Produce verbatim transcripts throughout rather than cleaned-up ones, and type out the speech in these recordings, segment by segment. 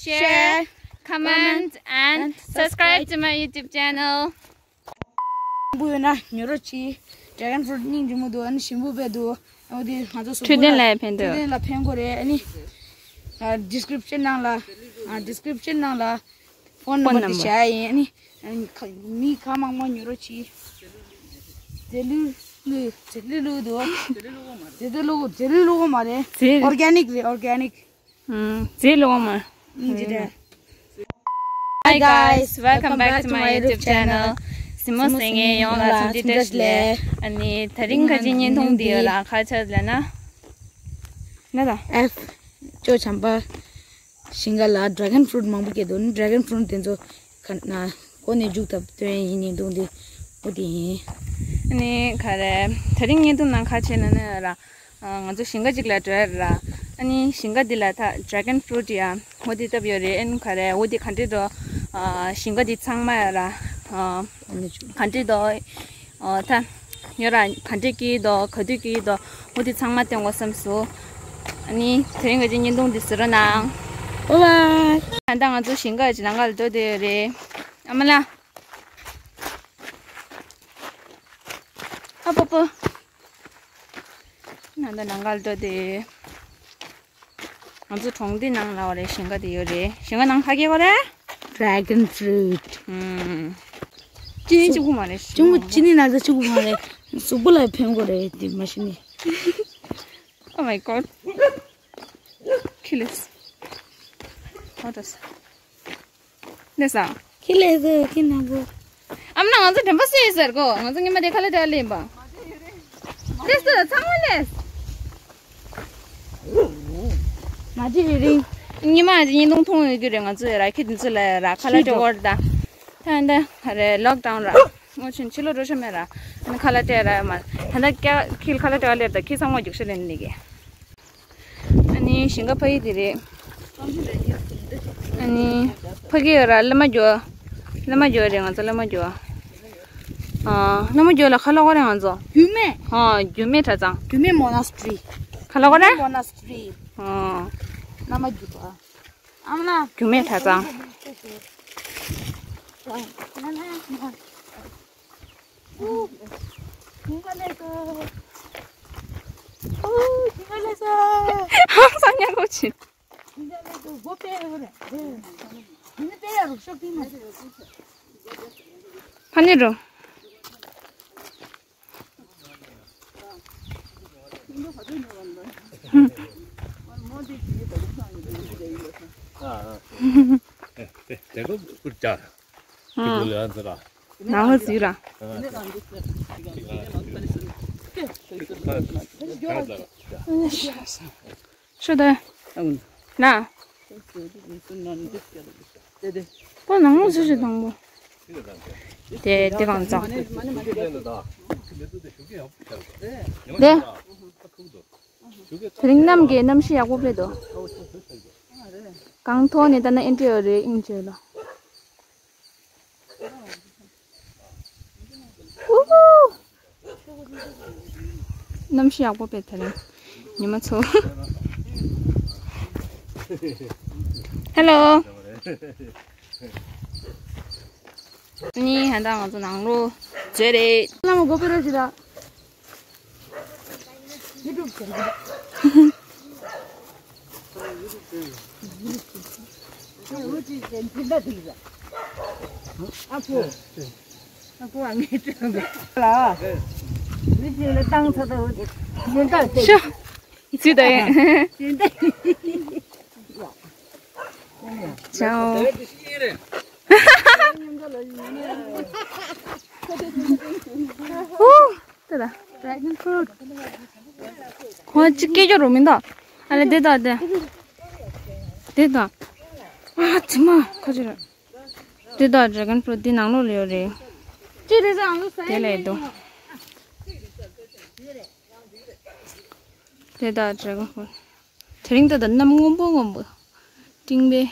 share, comment and subscribe to my YouTube channel. བུ་ཡོད་ན་ཉོ་རོགས་གྱིས། dragon fruit སྙིང་རྗེ་མོ་འདུག་ཨ་ནི་ཞིམ་པོ་དཔེ་འདུག་ཨ་འོ་དེ་ང་ཚོ་གཟུགས་པོ་འཕྲོད་བསྟེན་ལ་ཡང་ཕན་འདུག་འཕྲོད་བསྟེན་ལ་ཕན་གོ་རེད། ཨ་ནི་ཨ་description ནང་ལ་ཨ་description ནང་ལ phone phone number དེ་number བཞག་ཡིན། ཨ་ནི་ཨ་ནི་ཁ་མི་ཁ་མང་མང་ཉོ་རོགས་གྱིས། ཛེ་ལུ་ལུ་ཛེ་ལུ་ལུ་འདུག་ཛེ་ལུ་ལུ་ཛེ་ལུ་ལུ་མ་རེད། ཛེ་organic རེད། organic ཨུམ། ཛེ་ལོ་མ། ཨུམ། ཇི་འདྲ། Hi guys, welcome back to my YouTube channel. སྲིང་མོ་ཟེར་མཁན་ཡོངས་ལ་འཚམས་འདྲི་བཀྲ་ཤིས་བདེ་ལེགས། ཨ་ནི་དེ་རིང་ཁ་ཅིག་བརྙན་ཐུང་འདི་ཡོད་ལ་ཁ་ཆ་ལ་ན། ན་ད། F ཅོ་བྱམས་པ། ཞིང་ཁ་ལ་dragon fruit མང་པོ་སྐྱེས་འདུག dragon fruit དེ་ཚོ་ཁ་ན་གོ་ནས་རྒྱུག་ཐབས་སྟོན་ཡིན། བརྙན་ཐུང་འདི་འོ་དེ་ཡིན། ཨ་ནི་ག་རེ་དེ་རིང་བརྙན་ཐུང་ནང་ཁ་ཆེ་ན་ནི་ར། ང་ཚོ་ཞིང་ཁ་ཅིག་ལ་འགྲོ་ཡ་ར། ཨ་ནི་ཞིང་ཁ་འདི་ལ་ད་dragon fruit ཡ་འོ་དེ་བཏབ་ཡོད་རེད། ཨ་ནི་ག་རེ་འོ་དེ་ག་འདྲས་འགྲོ། ཞིང་ཁ་འདི་ཚང་མ་ཡ་ར། ག་འདྲས་འགྲོ། ད་ཡོད་ར་ག་འདྲས་སྐྱེས་འདུག་ག་དུས་སྐྱེས་འདུག་འོ་དེ་ཚང་མ་སྟོན་དགོས་བསམ་སོང་། ཨ་ནི་དེ་རིང་ག་ཅིག་བརྙན་ཐུང་འདི་གཟིགས་རོགས་གནང་། Bye bye. ད་ང་ཚོ་ཞིང་ཁ་ཅིག་ནང་ཁ་ལ་འགྲོ་བསྡད་ཡོད་རེད། ཨ་མ་ལགས། ཨ་པོ་པོ། ང་ད་ནང་ཁ་ལ་འགྲོ་དེ། ང་ཚོ་གྲོང་སྡེ་ནང་ལ་བ་རེད། ཞིང་ཁ་དེ་ཡོད་རེད། ཞིང་ཁ་ནང་ཁ་གེ་བ་རེད། dragon fruit ཨུམ། ཅི་ནི་གཅིག་པུ་མ་རེད། ཅུང་ཅི་ནི་ན་ཚ་གཅིག་པུ་མ་རེད། གཟུགས་པོ་ལ་ཕན་གོ་རེད་དེ་མ་ཤི་ནི། Oh my god. Kill this. What is? ལས་ས། ཁྱི་ལས་ཟེར་ཁྱི་ནང་གོ། ཨ་མ་ན་ང་ཚོ་དྲན་པ་སུ་ཡིན་ཟེར་གོ། ང་ཚོ་ཉི་མ་དེ་ཁ་ལ་དེ་ལ་ཡིན་པ། ལས་ས་ཚང་མ་ལས། མ་ཅི་རེ་རིང་། ཉི་མ་ཅི་ཉིན་ཐུང་ཐུང་ཡོད་ཀྱི་རེད། ང་ཚོ་ཡ་ར་ཁྱི་དེ་ཚོ་ལ་ཡ་ར་ཁ་ལ་དེ་བོར་ད། ད་ད་རེ་ལོག་ཌའུན་ར། ངོ་ཆེན་ཕྱི་ལོ་འགྲོ་ཤ་མེད་ར། ཁ་ལ་དེ་ར་མ། ད་ད་ཁྱི་ཁ་ལ་དེ་བ་ལེར་ད་ཁྱི་ཚང་མ་རྒྱུག་ཤ་ལེན་ལེ་གི། ཨ་ནི་ཞིང་ཁ་ཕ་ཡི་དེ་རེད། ཨ་ནི་ཕ་གི་ཡོད་ར་བླ་མ་འགྱོ། བླ་མ་འགྱོ་རེད། ང་ཚོ་བླ་མ་འགྱོ། ཨ་བླ་མ་འགྱོ་ལ་ཁ་ལོག་ག་རེད་ང་ཚོ། རྒྱུད་སྨད། ཨ་རྒྱུད་སྨད་གྲྭ་ཚང་། རྒྱུད་སྨད་མོ་ན་སི་ཊི་རི། ཁ་ལོག་ག་རེད། མོ་ན་སི་ཊི་རི། ཨ་བླ་མ་འགྱོ། ཨ་མ་ལ། རྒྱུད་སྨད་གྲྭ་ཚང་། ཧང་སང་ཉག་གོ་ཆེ། ཕ་ནི་རུ། དེ་གོ་ཀུར་ཅག་ནང་ལ་ཟིག་ར། ཤོད་དེ། ན། པོ་ནང་ལོགས་སུ་ཞིག་དང་པོ། དེ་དེ་གང་ཙག་དེ། དེ་རིང་གནམ་གྱི་གནམ་གཤིས་ཡག་པོ་སྤེལ་འདུག་གང་ཐོག་ནས་ལྟ་ན་ཨེ་འདྲ་ཡོད་རེད། ཨིན་ཇི་ལ། ཨུ་ཧུ། གནམ་གཤིས་ཡག་པོ་སྤེལ་དེ་རིང་། ཉི་མ་ཚོ། ཧེ་ལོ། ནི་ཧན་ད་ང་ཚོ་ནང་ལོགས་འཛུལ་རེད། བླ་མ་མགོ་པེ་ར་ཞིག་ལ། ཤ། ཚུལ་དང་། ཅའོ། ཧུ། དེ་ད། dragon fruit ཁོང་ཅི་སྐད་ཅོར་རོ་མིན་ད། ཨ་ལེ་དེ་ད་དེ། དེ་ད། ཨ་ཙི་མ་ཁ་ཅི་ར། དེ་ད་dragon fruit དེ་ནང་ལོགས་ལ་ཡོད་རེད། ཅི་རེད་ཟེར་ཨང་ལོ་ཟེར་དེ་ལས་དོ། དེ་ད་dragon fruit དེ་རིང་ད་ད་གནམ་སྔོན་པོ་སྔོན་པོ། སྤྲིན་པའི།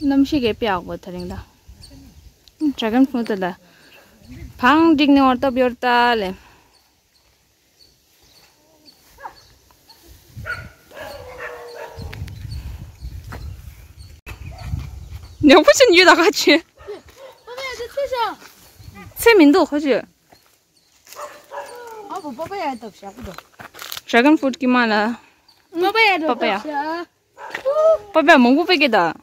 གནམ་གཤིས་ཀྱི་དཔེ་ཡག་པོ་དེ་རིང་ད། dragon fruit དེ་ལ། བང་སྒྲིག་ནས་འོར་སྟབས་ཡོར་ལྟ་ལེ། ཉོག་པོ་ཆེན་ཡོད་ད་ཁ་ཆེ། ཚེ་མི་འདུག་ཁོ་ཆེ། Dragon fruit ཀྱི་མ་ལ། པ་པ་ཡ། པ་པ་ཡ་མང་པོ་པེ་ཀེ་ད།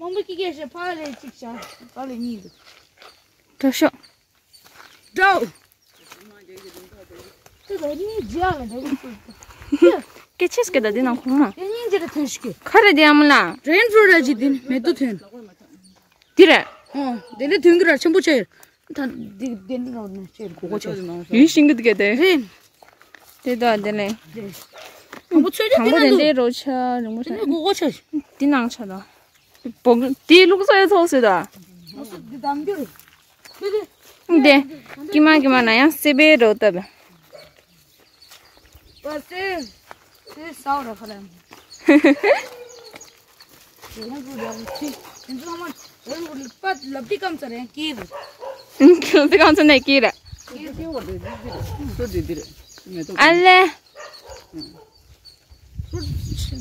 མང་པོ་ཀི་ཀེ་ཞེ་ཕ་ལེ་གཅིག་བྱ། ཕ་ལེ་གཉིས་འདུག་དྲག་ཤོག་འདྲ། དེ་ད་ནི་ཇི་ཡ་ལ་འདྲ་གི་ཚུལ། སྐད་ཆེས་སྐད་ད་འདི་ནང་ཁོང་མ། དེ་གཉིས་འདི་ལ་ཐོན་ཤིག་ཁ་རེ་འདི་ཨ་མ་ལ། Dragon fruit ར་ཇི་འདི་ནི་མེད་དུ་ཐོན། འདི་རེད། ཨོ། དེ་ལས་ཐོན་གི་ར་ཆེན་པོ་ཆེ། ད་འདི་འདི་འདི་ནང་ནས་ཆེ་གོ་གོ་ཆེ། ཡུལ་ཤིང་གི་འདི་ག་དེ། རེད། དེ་ད་དེ་ལས། དང་པོ་ཚོས་ཀྱི་དང་པོ་དེ་འདི་རོ་ཆ་རིང་མོ་ཆ། དེ་ནས་གོ་གོ་ཆེ། འདི་ནང་ཆ་ད། བོག་དེའི་ལུགས་སྲོལ་ཡོད་ཚོགས་སྲོལ་ད། འདི་དམ་རྒྱུ་རེད། འདི་ཀྱི་མ་ཀྱི་མ་ན་ཡང་སེ་བའི་རོ་བཏབ། པ་སེ་སེ་སའོ་ར་ཁ་ལ་ཡང་། དེ་ཡང་ཀུ་ར་ཆི་དེ་ཚོ་ཚང་མ་རང་གི་པ་ལབ་ཏི་ཀམ་ཚ་རེད་ཀི་རེད། ལབ་ཏི་ཀམ་ཚ་ནས་ཀི་རེད། ཀི་རེད། ཨ་ལེ།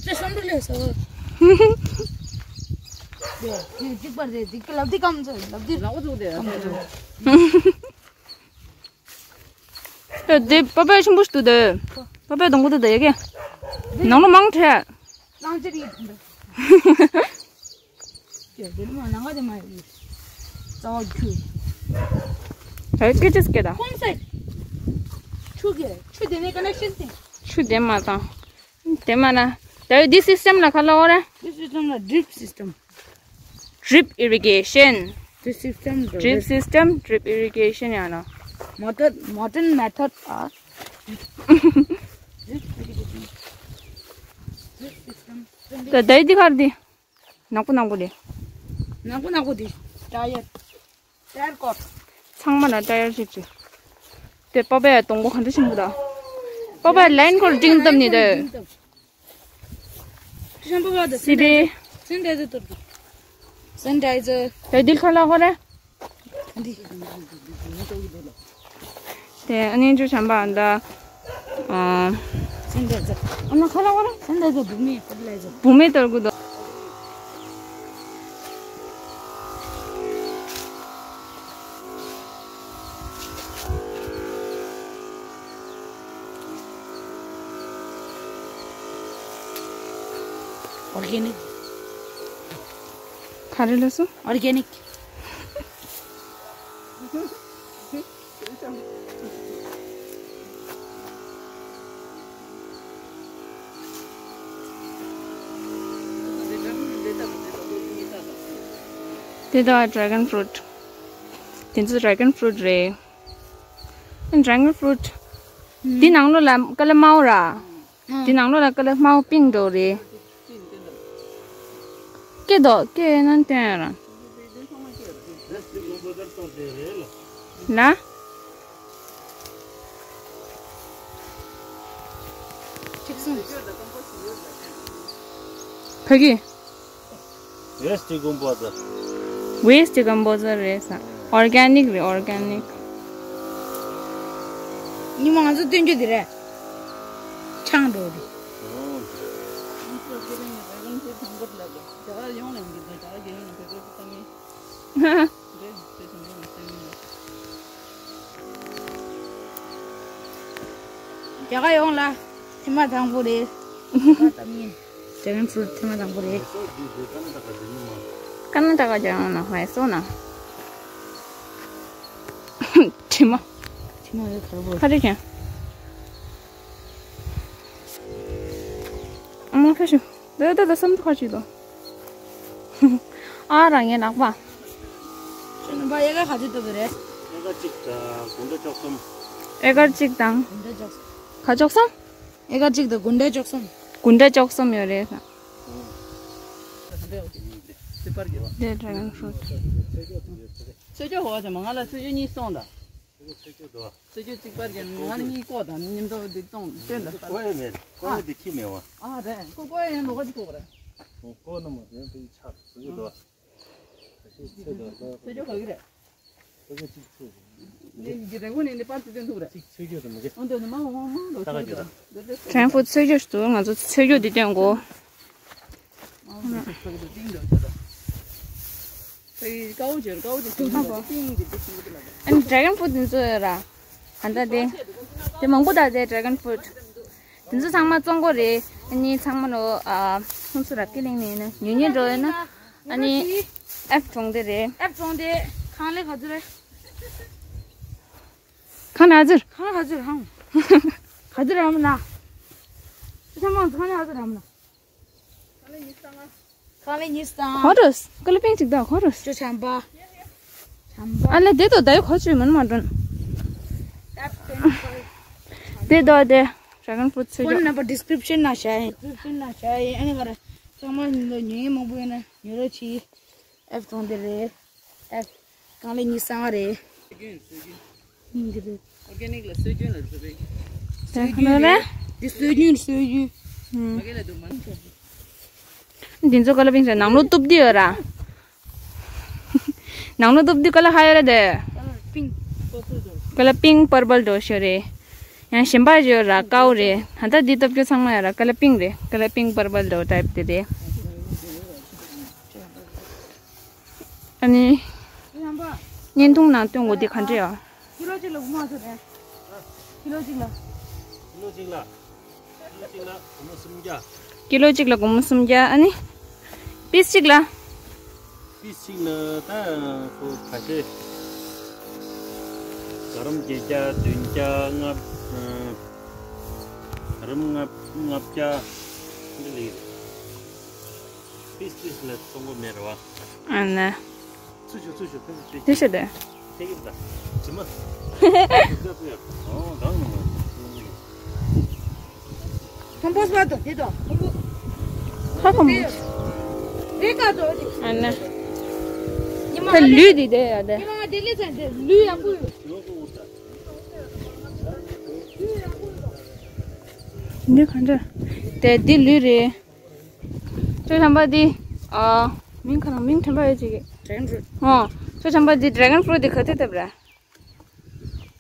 ཚེ་བསམ་འགྲུབ་ལས་ཟེར་བ། དེ་དེ་གཅིག་པ་རེད། དེ་ལབ་དེ་ཀམ་ཚོ་ལབ་དེ་ལག་པ་ཚུགས་དེ་ཀམ་ཚོ། དེ་དེ་པ་པའི་ཆུན་པོ་ཞིག་འདུག་དེ། པ་པའི་སྡོང་པོ་དེ་དེ་ཡ་གི། ནང་ལོ་མང་ཁྲེ། ལང་ཅི་རིགས་དེ། ཀྱེ་དེ་ནི་མ་ནང་ག་དེ་མ་ཡིན། རྩ་བ་ཁྱུ། དེ་སྐད་ཅེས་སྐད་དང་། ཁོང་སེ། ཆུ་གི་ཆུ་དེ་ནས་ཀ་ནེག་ཤན་ཏེ། ཆུ་དེ་མ་དང་། དེ་མ་ན། ད་འདི་སིས་ཊེམ་ལ་ག་ལ་འོ་རེ། འདི་སིས་ཊེམ་ལ་ཌྲིབ་སིས་ཊེམ། Drip irrigation. འདི་སིས་ཊེམ་འདི་ཌྲིབ་སིས་ཊེམ་ཌྲིབ་ཨི་རི་གེ་ཤན་ཡང་ན། Modern modern method of drip irrigation. ད་ད་འདི་གར་འདི། ནག་པོ་ནག་པོ་རེད། ནག་པོ་ནག་པོ་འདི། ཊ་ཡར། ཊ་ཡར་ཀོཊ། ཚང་མ་ན་ཊ་ཡར་ཞིག་ཅིག་དེ་པ་པའི་སྡོང་པོ་ག་འདྲ་ཞིག་འདུག་ད། པ་པའི་ལའིན་སྐོར་ཌིང་བཏབ་ནི་དེ། ཤམ་པུ་ག་དེ། སི་པི། སེ་ནི་ཊའི་ཛར་ཏོར་དུ། སེ་ནི་ཊའི་ཛར། དེ་འདི་ཁ་ལ་ཧོ་རེ། འདི། དེ་ཨ་ནི་ཅུ་བྱམས་པ་འདྲ། ཨ། སེ་ནི་ཊའི་ཛར། ཨ་ན་ཁ་ལ་བ་ར། སེ་ནི་ཊའི་ཛར་བུད་མེད་ཕར་ཊི་ལའི་ཛར། བུད་མེད་ལྟར་དགོས་དོ། ཨོར་གེ་ནིག་ག་རེ་ལབ་སོང་། ཨོར་གེ་ནིག་དེ་དག་ཌེ་གོན་ཕུ་རུཊ། དེ་ཚོ་ཌེ་གོན་ཕུ་རུཊ་རེད། ཌེ་གོན་ཕུ་རུཊ། འདི་ནང་ལོགས་ལ་ཀ་ལ་དམར་པོ་ར། འདི་ནང་ལོགས་ལ་ཀ་ལ་དམར་པོ་པིང་འགྲོ་རེད། སྐྱེ་འདུག་སྐྱེ་ཡོད་ན་སྟོན་ར། ན། ཕ་གི། ཝེསྟ་ཌི་ཀོམ་པོ་ཟར། ཝེསྟ་ཌི་ཀོམ་པོ་ཟར་རེད་ས། ཨོར་གེ་ནིག་རེད། ཨོར་གེ་ནིག་ཉི་མ་ང་ཚོ་སྟོན་རྒྱུ་དེ་རེད། ཆང་འགྲོ་དེ། རྒྱ་གར་ཡོང་ལ་ཐེངས་མ་དང་པོ་རེད། ཌེ་གོན་ཕུ་རུཊ་ཐེངས་མ་དང་པོ་རེད། ཀར་ནཱ་ཊ་ཀ་རྒྱལ་ཡོངས་ན་ཧའི་སོ་ན། དྲི་མ། དྲི་མ་ཡོད་གར་པོ། ཧ་རེ་ཀྱང་། ཨ་མ་ཁ་ཤུ། ད་ད་ད་སམ་ཁ་ཅིག་ལོ། ཨ་རང་ངའི་ནག་པ། ཁྱོད་རྣམ་པ་ཨེ་ཀར་ག་ཚོད་བཏབ་པ་རེད། ཨེ་ཀར་གཅིག་དང་དགུ་འདྲ་བཅུ་གསུམ། ཨེ་ཀར་གཅིག་དང་། དགུ་འདྲ་བཅུ་གསུམ། ག་བཅུ་གསུམ། ཨེ་ཀར་གཅིག་དང་དགུ་འདྲ་བཅུ་གསུམ། དགུ་འདྲ་བཅུ་གསུམ་ཡོད་རེད་ད། འདི་ཌེ་གོན་ཕུ་རུཊ། ཚོས་ཀྱོག་ཧོ་ཅེ་མ་ང་ལ་ཚོས་ཀྱོག་གཉིས་སོང་ད། ཚོས་ཀྱོག་གཅིག་པར་ཅན་ང་ནི་གཉིས་ཀོ་དང་མཉམ་དུ་འདི་གཏོང་སྟོན་ད། ཀོ་ཡ་མེད། ཀོ་ཡ་འདི་ཁྱི་མེད་བ། ཨ་རེད། ཀོ་ཀོ་ཡ་ཡང་ལོག་ག་ཅིག་ཀོ་རེད། ཀོ་ནི་མ་དེ་ཡང་དེ་ཆག་ཚོས་ཀྱོག་དོ། ཚོས་ཀྱོག་ག་གི་རེད། ཚོས་ཀྱོག་གཅིག་ཚོས། འདི་འདི་རེ་གོ་ནི་འདི་པར་དུ་སྟོན་ཐུབ་རེད། གཅིག་ཚོས་ཀྱོག་དོ་མ་གི། ཨོ་འདི་ནི་མ་འོང་མ་འོང་ལོ་ཚོས་ཀྱོག་དོ། ཀྲེན་ཧྥུ་ཚོས་ཀྱོག་ཞིག་འདུག་ང་ཚོ་ཚོས་ཀྱོག་འདི་སྟོན་གོ། དཀར་པོ་བྱོས། དཀར་པོ་བྱོས། ཐུག་ཐུག་པོ། ཨ་ནི་dragon fruit འདི་ཚོ་ཡོད་ར། ཧ་ད་དེ། དེ་མང་པོ་ད་དེ་dragon fruit། དེ་ཚོ་ཚང་མ་བཙོང་གོ་རེད། ཨ་ནི་ཚང་མ་ལོ་ཨ་ཁོང་ཚོ་རབ་ཀྱི་གླིང་ནས་ཡིན་ན་ཉུང་ཉུང་འགྲོ་ཡོད་ན། ཨ་ནི་ཨེབ་གྲོང་སྡེ་རེད། ཨེབ་གྲོང་སྡེ། ཁང་ལས་ག་ཚོད་རེད། ཁང་ལ་ཧ་ཟེར། ཁང་ལ་ཧ་ཟེར་ཧང་། ཧ་ཟེར་རམ་ན། ཚང་མ་ཁང་ལ་ཧ་ཟེར་རམ་ན། ཁང་ལས་ཉིས་སྟོང་། གོ་རོས། ཀ་ལ་པིང་ཅིག་ད་གོ་རོས། ཅོ་བྱམས་པ། བྱམས་པ། ཨ་ལེ་དེ་དོ་ད་ཡོ་གོ་ཆུ་མིན་མ་འགྲོ། དེ་དོ་དེ་dragon fruit ཚོ་ཕོན་ནམ་བར་description ན་བྱ་ཡིན། description ན་བྱ་ཡིན། ཨ་ནི་ག་རེ། ཚང་མ་ཉོ་ཡིན་མང་པོ་ཡོད་ན་ཉོ་རོགས་གྱིས། ཨེབ་གྲོང་སྡེ་རེད། ཨེབ། ཁང་ལས་ཉིས་སྟོང་རེད། འདི་རེད། ཨོར་གེ་ནིག་ལ་སྲོལ་རྒྱུན་ལ་རེད་པས། ད་ཁ་ལོ་རེད། འདི་སྲོལ་རྒྱུན་སྲོལ་རྒྱུན། ཨུམ། མ་གི་ལ་དུ་མ་འདི་ཚོ་ཀ་ལ་པིང་ཟེར་ནང་ལོགས་གཏུབ་འདི་ཡོད་ར། ནང་ལོགས་གཏུབ་འདི་ཀ་ལ་ཧ་ཡོད་ར་དེ། ཀ་ལ་པིང་པར་པལ་འགྲོ་ཤོ་རེད། ཡང་གཞན་པ་ཡོད་ར་ཀའོ་རེད། ད་ལྟ་འདི་གཏུབ་རྒྱུ་ཚང་མ་ཡོད་ར་ཀ་ལ་པིང་རེད། ཀ་ལ་པིང་པར་པལ་འགྲོ་ཊའིབ་དེ་རེད། ཨ་ནི། བརྙན་ཐུང་ནང་སྟོན་དགོས་འདི་ག་འདྲ་ཡོད། ཀི་ལོ་གཅིག་ལ་དགུ་མ་ཚོད་རེད། ཀི་ལོ་གཅིག་ལ། ཀི་ལོ་གཅིག་ལ། ཀི་ལོ་གཅིག་ལ་སྒོར་མོ་སུམ་བརྒྱ། ཀི་ལོ་གཅིག་ལ་སྒོར་མོ་སུམ་བརྒྱ། ཨ་ནི། པིས་གཅིག་ལ། པིས་གཅིག་ལ་ད་ཁོ་ཁ་ཤས། ག་རམ་བརྒྱད་བརྒྱ་བདུན་བརྒྱ་ལྔ། ག་རམ་ལྔ་ལྔ་བརྒྱ། འདི་ལས། པིས་པིས་ལ་གཏོང་གི་མེད་རེད་བ། ཨ་ན། ཚུར་ཞུ་ཚུར་ཞུ་ཕེབས་ཕེབས། དེ་ཤོད་དེ། ཐེག་གི་ད། དྲི་མ། ཨོ་གང་ནས། ཁམ་པོ་སི་བ་དོ་དེ་དོ། ཧ་ཁམ་པོ་སི། རེ་ཀ་དོ་དེ། ཨ་ན། ཉི་མ་ད་ལུས་དེ་དེ་ཡ་དེ། ཉི་མ་དེ་ལས་ཚན་དེ་ལུས་ཡག་པོ་ཡོད། འདི་ག་འདྲ། དེ་འདི་ལུས་རེད། ཁྱོད་བྱམས་པ་འདི། ཨ། མིང་ག་རང་མིང་དྲན་པ་ཡོད་ཅིག་གི། dragon fruit། ཨོ། ཁྱོད་བྱམས་པ་འདི་dragon fruit འདི་ག་དུས་བཏབ་ར།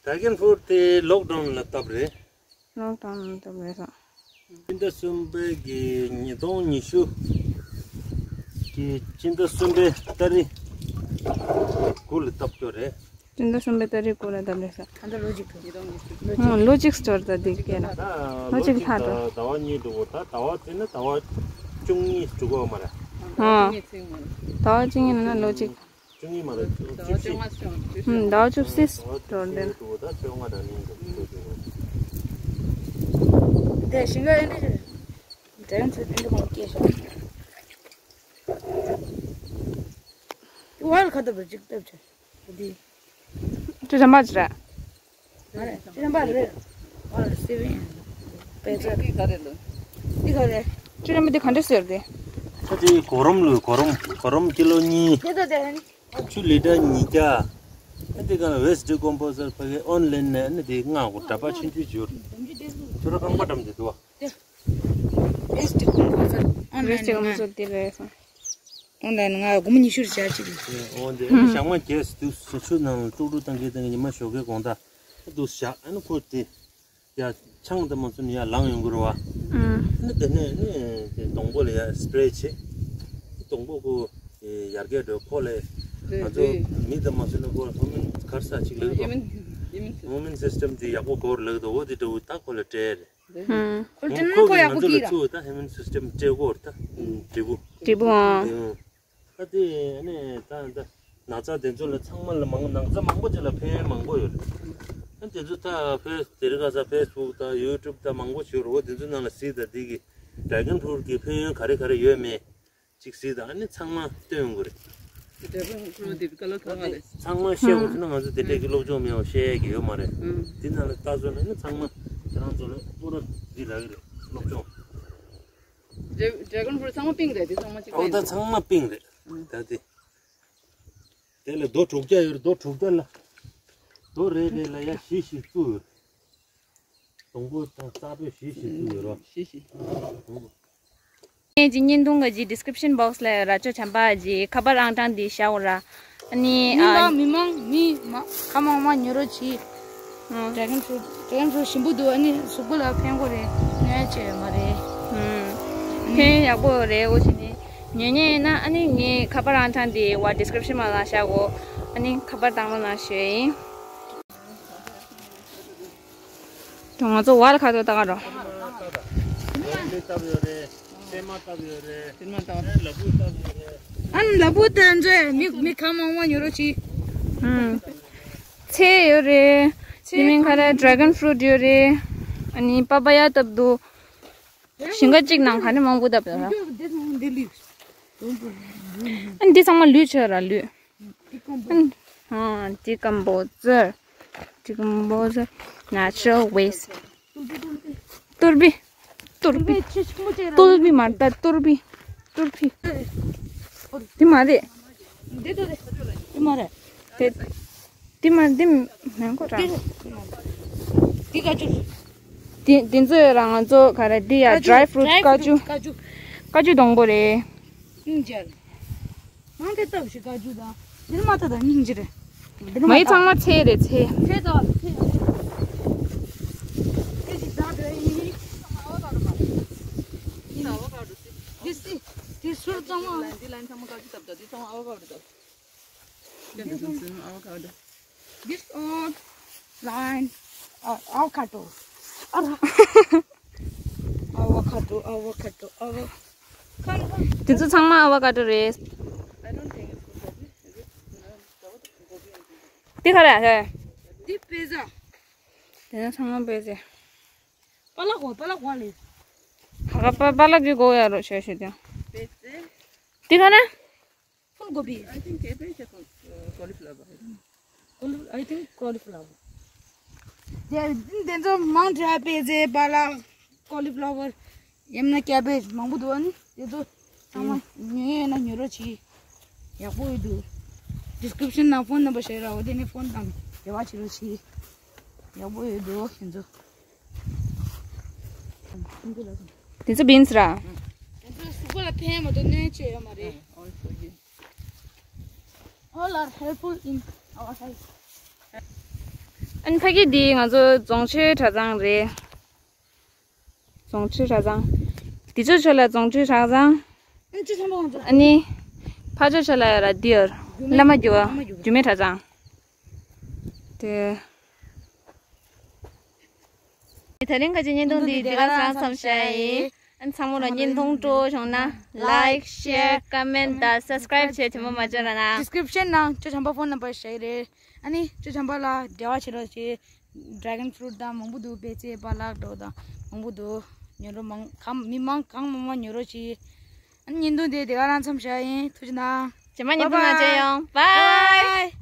dragon fruit དེ་ལོག་ཌའུན་ལ་བཏབ་རེད། ལོག་ཌའུན་ལ་བཏབ་རེད་ས། སྤྱི་ཟླ་གསུམ་པའི་གི་ཉིས་སྟོང་ཉི་ཤུ་གི་སྤྱི་ཟླ་གསུམ་པའི་ཏ་རིག་དགུ་ལ་བཏབ་རྒྱུ་རེད། སྤྱི་ཟླ་གསུམ་པའི་ཏ་རིག་དགུ་ལ་བཏབ་རེད་ས། ད་ལྟ་ལོ་གཅིག་ཐུབ། ཨོ་ལོ་གཅིག་འབྱོར་ད་འདི་སྐད་ལ། ད་ལོ་ལོ་གཅིག་གཅིག་ལྷག་འགྲོ། ད་ཟླ་བ་གཉིས་འགྲོ་གོ་ད་ཟླ་བ་དེ་ནི་ཟླ་བ་བཅུ་གཉིས་འགྲོ་གོ་མ་རེད། ཨོ། ཟླ་བ་བཅུ་གཉིས་ནང་ན་ལོ་གཅིག་བཅུ་གཉིས་མ་རེད། བཅུ་བཞི། ཨུམ་ཟླ་བ་བཅུ་བཞི་འགྲོ་འདི་ནི། ཟླ་བ་བཅུ་གཉིས་འགྲོ་གོ་ད་བཅོ་ལྔ་འདྲ་ནི་འགྲོ་འགྲོ་འགྲོ། དེ་ཞིང་ཁ་ཨེ་འདྲ་ཞིག་རེད། དྲན་ཚོད་འདི་འདྲ་མང་སྐྱེས་ཤོག་དེ་བར་ཁ་ཐབས་རེ་གཅིག་བཏབ་ཆེ། འདི། ཁྱོད་བྱམས་པ་ཅི་རེད། ཨ་རེ་ཁྱོད་བྱམས་པ་རེད། ཨ་རེ་སེ་བན། པད་ཚལ། འདི་ག་རེ་ལོ། འདི་ག་རེ། ཁྱོད་བྱམས་པ་འདི་ག་འདྲ་ཟེར་དེ། ད་དེ་གོ་རམ་ལོ་གོ་རམ་གོ་རམ་ཀི་ལོ་གཉིས། དེ་ཚོ་དེ་རེད། ཆུ་ལི་ཊར་ཉིས་བརྒྱ། ཨ་དེ་ག་ལ་ཝེ་སི་ཊི་ཌི་ཀོམ་པོ་སར་ཕ་གི་ཨོན་ལེན་ནས་ཨ་ནི་དེ་ལྔ་གོ་འདྲ་པ་ཆུན་ཆུ་འཇུར། ཁྱོད་ར་རྐང་པ་འགྲམ་དེ་འདུག་བ། ཝེ་སི་ཊི་ཀོམ་པོ་སར་ཨོན་ལེན་ཝེ་སི་ཊི་ཀོམ་པོ་སར་དེ་རེད་སོང་། ཨོན་ལེན་ང་སྒོར་མོ་ཉི་ཤུ་རེ་བྱ་ཅིག་ཨོ་དེ་ཨ་ནི་ཞག་མ་བརྒྱད་དུ་ཆུ་ནང་ལ་ཀྲུག་ཀྲུག་བཏང་གི་བཏང་གི་ཉི་མ་ཞོགས་ཀའི་དགོང་དག་དུ་བཞག་ཨ་ནི་ཁོ་དེ་ཡ་ཆང་དེ་མ་ཚུན་ཡ་ལངས་ཡོང་གི་རེད་བ། ཨ་ནི་དེ་ནས་ནི་དེ་སྡོང་པོ་ལ་ཡ་སི་པི་རེ་བྱེད། སྡོང་པོ་ཁོ་ཡར་རྒྱས་འགྲོ་ཁོ་ལས་ང་ཚོ་མི་དེ་མ་ཚུན་ཁོ་ཧོ་མིན་གར་ས་ཅིག་ལེགས་དོ། ཧོ་མིན་སིས་ཊེམ་དེ་ཡག་པོ་གོ་ར་ལེགས་དོ། འོ་དེ་འདྲ་བོ་ད་ཁོ་ལ་སྤྲད་རེད། ཧུམ། ཁོ་ལ་སྤྲད་ན་ཁོ་ཡག་པོ་སྐྱིད་ར། ཁོ་ལ་ང་ཚོ་ལ་ཚུར་ད་ཧེ་མན་སིས་ཊེམ་སྤྲད་དགོས་རེད་ད། འབྲས་བུ། འབྲས་བུ་ཨང་། ཨ་དེ་ནས་ད་ད་ན་ཚ་དེ་ཚོ་ལ་ཚང་མ་ལ་མང་ན་ཚ་མང་པོ་ཅིག་ལ་ཕན་ཡོན་མང་པོ་ཡོད་རེད། ཨ་དེ་ཚོ་ད་ཕེ་དེ་རིང་ཁ་སང་ཕེ་སི་བུག་དང་ཡུ་ཊུབ་དང་མང་པོ་ཞིག་ཡོད་རེད། འོ་དེ་ཚོ་ནང་ལ་གཟིགས་དང་དེ་གི་ཌེ་གོན་ཕུ་རུཊ་གི་ཕན་ཡོན་ག་རེ་ག་རེ་ཡོད་མེད། ཅིག་གཟིགས་དང་ཨ་ནི་ཚང་མ་སྟོན་དགོས་རེད། དེ་ཚང་མ་བཤད་དགོས་ཚེ་ན་ང་ཚོ་དེ་འདྲས་ཀྱི་སློབ་སྦྱོང་མེད་པ་བཤད་ཡས་ཀྱི་ཡོད་མ་རེད། དེ་ནང་ལ་ལྟ་ཚོད་ན་ཨ་ནི་ཚང་མ་ཁྱེད་རང་ཚོ་ལ་སྤུ་ར་འདི་ལ་གི་རེད་སློབ་སྦྱོང་། ཌེ་གོན་ཕུ་རུཊ་ཚང་མ་པིང་རེད། དེ་ཚང་མ་གཅིག་པ་ཡིན། ཨོ་ད་ཚང་མ་པིང་རེད། ད་དེ་དེ་ལ་རྡོ་དྲུག་བརྒྱ་ཡོད་རེད། རྡོ་དྲུག་བརྒྱ་ལ་རྡོ་རེ་རེ་ལ་ཡ་བཞི་བཞི་བཙུགས་ཡོད་རེད། སྡོང་པོ་དང་རྩ་བོད་བཞི་བཞི་བཙུགས་ཡོད་རོ། བཞི་བཞི། ངས་ཀྱི་བརྙན་ཐུང་གི་ཀྱི་ཌི་སི་ཀི་རིབ་ཤན་བོག་སི་ལ་ཡོད་ར། ཅོ་བྱམས་པ་གྱི་ཁ་པར་ཨང་གྲངས་འདི་བཞག་འོ་ར། ཨ་ནི་མི་ཨ་མང་མི་མང་མི་མ་ཁ་མང་མང་ཉོ་རོགས་གྱིས། ཨང་ཌེ་གོན་ཕུ་རུཊ་ཌེ་གོན་ཕུ་རུཊ་ཞིམ་པོ་འདུག་ཨ་ནི་གཟུགས་པོ་ལ་ཕན་གོ་རེད། གནོད་ཡ་ཆེ་ཡོད་མ་རེད། ཨང་ཕན་ཡག་པོ་རེད། འོ་ཅི་ནི། ཉན་ཉན་ཡིན་ན་ཨ་ནི་ངའི་ཁ་པར་རང་ཐང་དེ་བ་ཌི་སི་ཀི་རིབ་ཤན་མ་ལ་བཞག་གོ། ཨ་ནི་ཁ་པར་བཏང་རོགས་གནང་ཞུ་ཡིན། དུ་ང་ཚོ་བ་ལ་ཁ་ཐོག་ལྟ་ག་རོ། ཨན་ལ་བུ་ཏན་ཛེ་མི་མི་ཁ་མང་བ་ཉོ་རོ་ཅི། ཚེ་ཡོད་རེད། དེ་མིན་ཁ་ར་ཌི་རེ་གོན་ཕུ་རུ་ཊི་ཡོད་རེད། ཨ་ནི་པ་པ་ཡ་བཏབ་འདུག་ཞིང་ཁ་གཅིག་ནང་ག་ནས་མང་པོ་བཏབ་ཡོད་ར། ཨ་ནི་འདི་ཚང་མ་ལུད་ཆགས་ར་ལུད། ཨ་ནི་ཨ་ཌི་ཀམ་པོ་ཛར། ཌི་ཀམ་པོ་ཛར། ནེ་ཅུ་རལ་ཝེ་སི་ཊི། ཏུར་བི། ཏུར་བི། ཏུར་བི་མ་རེད་ད་ཏུར་བི། ཏུར་བི། འདི་མ་རེད། འདི་མ་རེད། དེ། འདི་མ་འདི་མེན་གོ་ར། འདི་ག་ཅུ། འདི་འདི་ཚོ་ར་ང་ཚོ་ག་རེ་འདི་ཡ་ཌི་རའི་ཕུ་རུ་ཊི་ཀ་ཅུ། ཀ་ཅུ་སྡོང་པོ་རེད། སྙིང་རྗེ། མང་དེ་སྟབས་ཤིག་ཀ་ཅུ་དང་། འདིར་མ་ཐ་དང་སྙིང་རྗེ་རེད། འདིར་མ་ཡི་ཚང་མ་ཚེ་རེད་ཚེ། ཚེ་དང་ཚེ། ཚེ་ཞིག་ད་འདྲ་ཡིན། འདི་སི། འདི་ཟུར་ཚང་མ། འདི་ལན་ཚང་མ་ཀ་ཅུ་སྟབས་དང་འདི་ཚང་མ་ཨ་བ་ཀ་བ་རེད་ད། This all line, uh, avocado. Ara. Avocado, avocado, avocado. དེ་ཚོ་ཚང་མ་ཨ་བ་ཀ་ཏོ་རེད། དེ་ག་རེ་རེད། འདི་པེ་ཛ། དེ་ཚོ་ཚང་མ་པེ་ཛ། པ་ལག་གོ་པ་ལག་གོ་ལེ། ཧ་ག་པ་པ་ལག་གི་གོ་ཡ་རོ་ཤ་ཤ་དེ། དེ་ག་རེ། Full gobi. I think cabbage or, uh, cauliflower. Cauli- I think cauliflower. དེ་དེ་ཚོ་མང་དྲགས་པེ་ཛ་པ་ལག་ཀོ་ལི་ཕ་ལ་ཝར་ཡང་ན་ཀེ་བེཇ་མང་པོ་འདུག་ཨ་ནི་དེ་ཚོ་ཚང་མ་ཉོ་ཡོད་ན་ཉོ་རོགས་གྱིས། ཡག་པོ་ཡོད་འདུག་ཌི་སི་ཀི་རིབ་ཤན་ནང་ཕོན་ནམ་བར་བཞག་ར། འོ་དེ་ནས་ཕོན་དང་འབྲེལ་བ་བྱེད་རོགས་གྱིས། ཡག་པོ་ཡོད་འདུག་ཁྱེད་ཚོ། དེ་ཚོ་བིན་སི་ར། དེ་ཚོ་གཟུགས་པོ་ལ་ཕན་མ་གཏོགས་གནོད་བྱེད་ཡོད་མ་རེད། All are helpful in our health. ཨན་ཕ་གི་འདི་ང་ཚོ་རྫོང་ཆུའི་གྲྭ་ཚང་རེད། རྫོང་ཆུའི་གྲྭ་ཚང་། འདི་ཚོ་ཆོ་ལ་རྫོང་ཆུའི་གྲྭ་ཚང་། ཨན་ཅི་ཚང་མ་ང་ཚོ། ཨ་ནི། ཕ་ཆོ་ཆོ་ལ་ཡ་ར་འདི་ཡོད། བླ་མ་རྒྱུ་བ། རྒྱུ་མའི་གྲྭ་ཚང་། དེ། ད་རིང་ཁ་ཅིག་བརྙན་ཐུང་འདི་འདི་ག་རང་མཚམས་བཞག་ཡིན། ཨ་ཚང་མ་ལ་བརྙན་ཐུང་སྤྲོ་བྱུང་ན་like, share, comment དང་subscribe བྱེད་དེ་མོ་མ་བརྗེད་ར་ན། ཌི་སི་ཀི་རིབ་ཤན་ནང་ཅོ་བྱམས་པ་ཕོན་ནམ་བར་བཞག་རེད། ཨ་ནི་ཅོ་བྱམས་པ་ལ་འབྲེལ་བ་བྱེད་རོགས་བྱེད། ཌི་རེ་གོན་ཕུ་རུ་ཊི་དང་མང་པོ་འདུག་པེ་ཙེ་པ་ལག་འགྲོ་དང་མང་པོ་འདུག་ཉོ་རོགས་མང་གང་མི་མང་གང་མང་མང་ཉོ་རོགས་བྱེད། ཨ་ནི་བརྙན་ཐུང་འདི་འདི་ག་རང་མཚམས་བཞག་ཡིན། ཐུགས་རྗེ་གནང་། རྗེས་མ་བརྙན་ཐུང་ནང་མཇལ་ཡོང་། Bye bye.